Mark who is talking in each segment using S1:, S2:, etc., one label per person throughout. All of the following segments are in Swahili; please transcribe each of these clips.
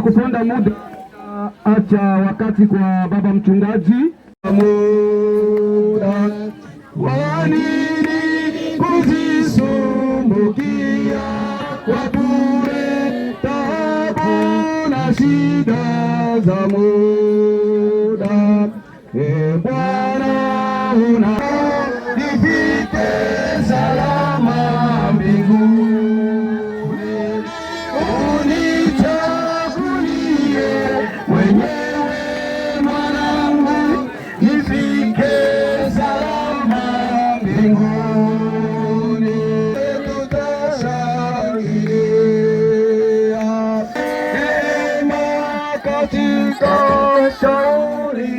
S1: Kuponda muda, acha wakati kwa baba mchungaji. Muda wa nini kujisumbukia kwa bure, taabu na shida za muda? E Bwana, una nifike salama mbinguni, unichagulie mwenyewe mwanangu, nifike salama mbinguni. Tutashangilia neema katika shauri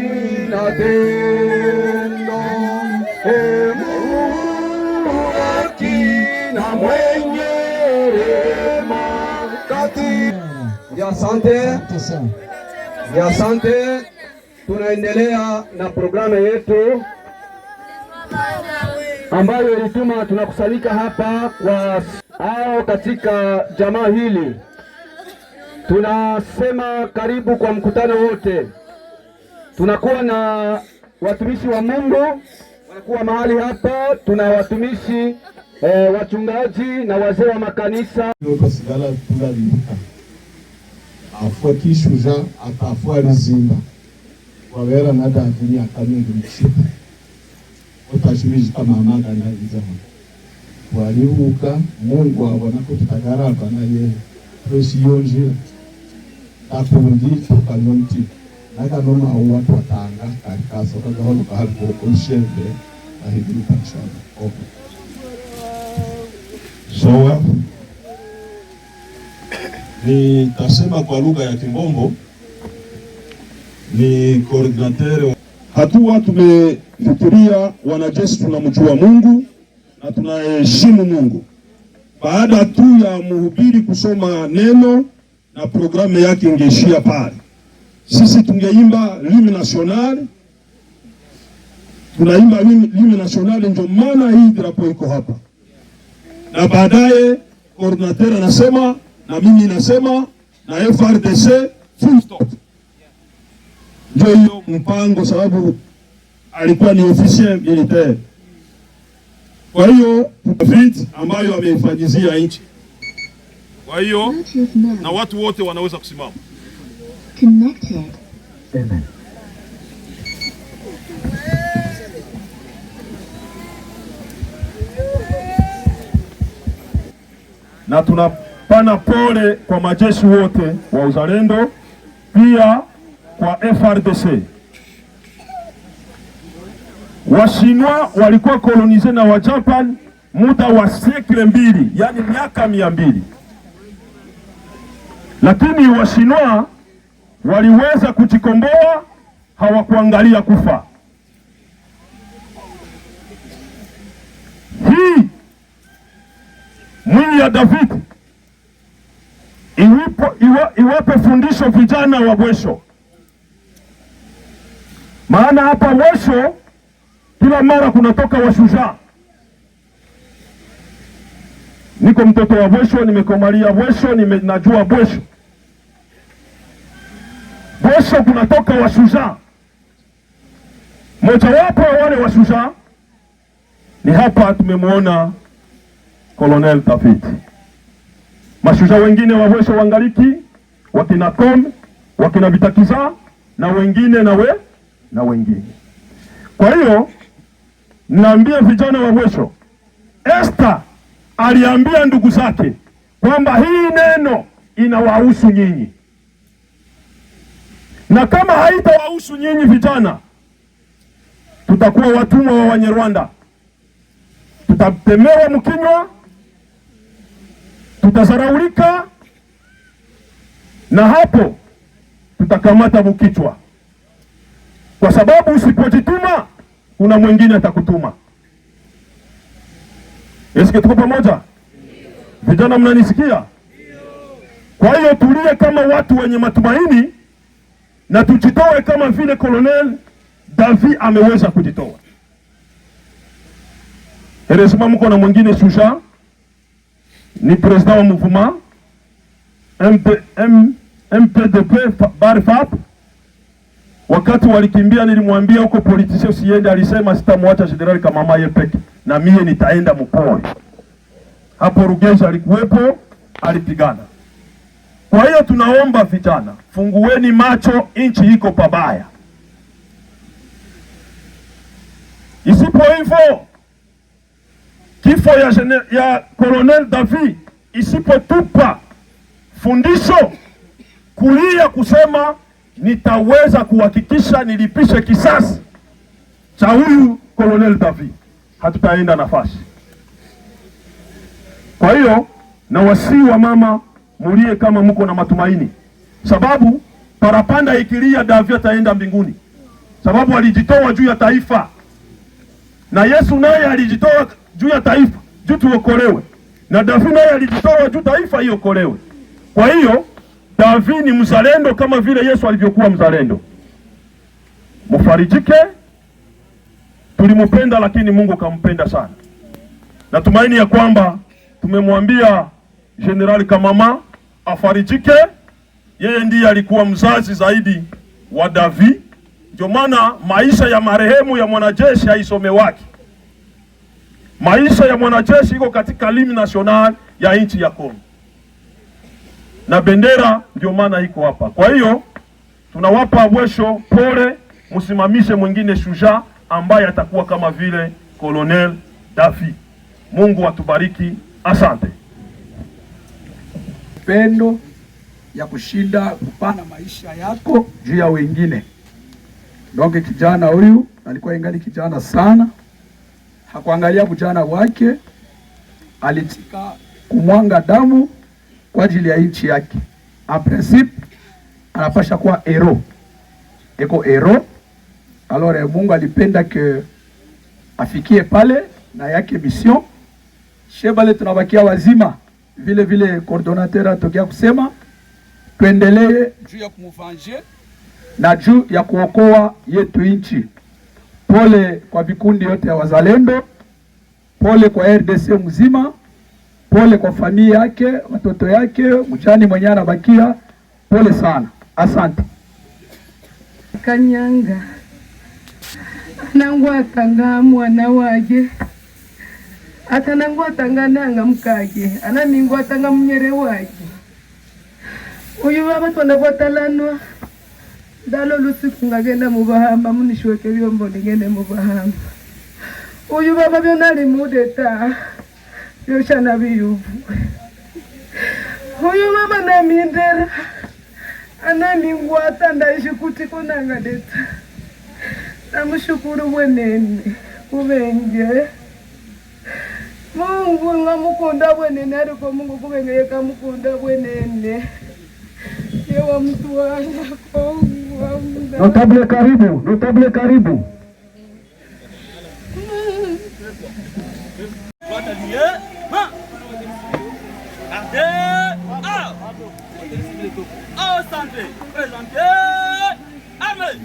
S1: na tendo. E Mungu haki na mwenye rehema kati. Asante, asante. Tunaendelea na programu yetu ambayo ilituma tunakusanyika hapa kwa ao katika jamaa hili. Tunasema karibu kwa mkutano wote. Tunakuwa na watumishi wa Mungu wanakuwa mahali hapa, tuna watumishi wachungaji na wazee wa makanisa.
S2: Kasigala tulalika afua kishuja atafua lizimba wawera nadavini akamingi mshipa otashimijika mama akandaizaho walihuka. Mungu abona ko tutagaramba naye twesi yonjira takundi tukanomti nakanoma watu watanga kalikaso kagaholo kahaliko olushembe ahiguru pakishana opo.
S3: Sawa, nitasema kwa lugha ya Kimbombo. Ni coordinateur. Hatua tumefikiria, wanajeshi tunamjua Mungu na tunaheshimu Mungu. Baada tu ya mhubiri kusoma neno na programu yake ingeishia pale, sisi tungeimba l'hymne national, tunaimba l'hymne national, ndio maana hii drapeau iko hapa, na baadaye coordinateur anasema na mimi nasema na FARDC, full stop. Ndio hiyo mpango, sababu alikuwa ni officier militaire. Kwa hiyo vita ambayo ameifanyizia nchi, kwa hiyo na watu wote wanaweza kusimama.
S4: Connected.
S1: Amen.
S3: Na tunapana pole kwa majeshi wote wa uzalendo, pia kwa FARDC. Washinwa walikuwa colonisés na Wajapan muda wa siècle 2, yani miaka 200, lakini Washinwa waliweza kujikomboa, hawakuangalia kufa. Hii mwili ya David iwape fundisho vijana wa Bwesho, maana hapa Bwesho kila mara kunatoka washujaa. Niko mtoto wa Bwesho, nimekomalia Bwesho, najua Bwesho. Bwesho kunatoka washujaa. Mojawapo wa wale washujaa ni hapa tumemwona Colonel David. Mashujaa wengine wa Bwesho wangaliki, wakina Kom, wakina Vitakiza na wengine na wengine. Kwa hiyo naambia vijana wa Bwesho, Esther aliambia ndugu zake kwamba hii neno inawahusu nyinyi, na kama haitawahusu nyinyi vijana, tutakuwa watumwa wa Wanyarwanda, tutatemewa mkinywa, tutazaraulika, na hapo tutakamata mkichwa, kwa sababu usipojituma kuna mwingine atakutuma. Eske tuko pamoja vijana, mnanisikia? Kwa hiyo tulie kama watu wenye matumaini na tujitoe kama vile Colonel David ameweza kujitoa. Heureusement mko na mwingine shujaa, ni président wa mouvement MP, MPDP Barfap. Wakati walikimbia nilimwambia huko politicien usiende, alisema sitamwacha General Kamama yeye peke na mie nitaenda mpori. Hapo Rugeja alikuwepo, alipigana. Kwa hiyo tunaomba vijana, fungueni macho, nchi iko pabaya. Isipo hivyo kifo ya Colonel David isipotupa fundisho kulia kusema nitaweza kuhakikisha nilipishe kisasi cha huyu Colonel David, hatutaenda nafasi. Kwa hiyo na wasii wa mama mulie kama mko na matumaini, sababu parapanda ikilia David ataenda mbinguni, sababu alijitoa juu ya taifa, na Yesu naye alijitoa juu ya taifa juu tuokolewe, na David naye alijitoa juu taifa iokolewe. Kwa hiyo David ni mzalendo kama vile Yesu alivyokuwa mzalendo. Mufarijike, tulimupenda lakini Mungu kampenda sana. Natumaini ya kwamba tumemwambia General Kamama afarijike, yeye ndiye alikuwa mzazi zaidi wa David. Ndio maana maisha ya marehemu ya mwanajeshi haisomewaki. Maisha ya mwanajeshi iko katika limi national ya nchi ya Kongo, na bendera ndio maana iko hapa. Kwa hiyo tunawapa bwesho pole, msimamishe mwingine shujaa ambaye atakuwa kama vile Colonel David. Mungu atubariki, asante.
S5: Pendo ya kushinda kupana maisha yako juu ya wengine. Donc kijana huyu alikuwa ingali kijana sana, hakuangalia vijana wake, alitika kumwanga damu kwa ajili ya nchi yake. En principe anapasha kuwa hero, eko hero. Alors Mungu alipenda ke afikie pale na yake mission. Shebale tunabakia wazima vile vile, coordinateur atokea kusema tuendelee juu ya kumuvanger na juu ya kuokoa yetu nchi. Pole kwa vikundi yote ya wazalendo, pole kwa RDC mzima, pole kwa familia yake, watoto yake, mjani mwenye anabakia, pole sana. Asante.
S6: Kanyanga nangwatanga mwana waje ata nangwatanga nanga mukage ana ningwatanga munyere waje uyu baba twanabwatalanwa ndalo lusiku ngagenda mubahamba munishweke byombo nigende mubahamba uyu baba byonali mudeta byoshana biyuvu uyu baba namindera ananingwata ndaishi konanga deta namushukuru bwenene kubenge Mungu ngamukunda bwenene ariko Mungu kubenge yekamukunda bwenene yewa mtu wanga kongu.
S1: Notable karibu, notable karibu.
S7: Au centre, présentez, amen.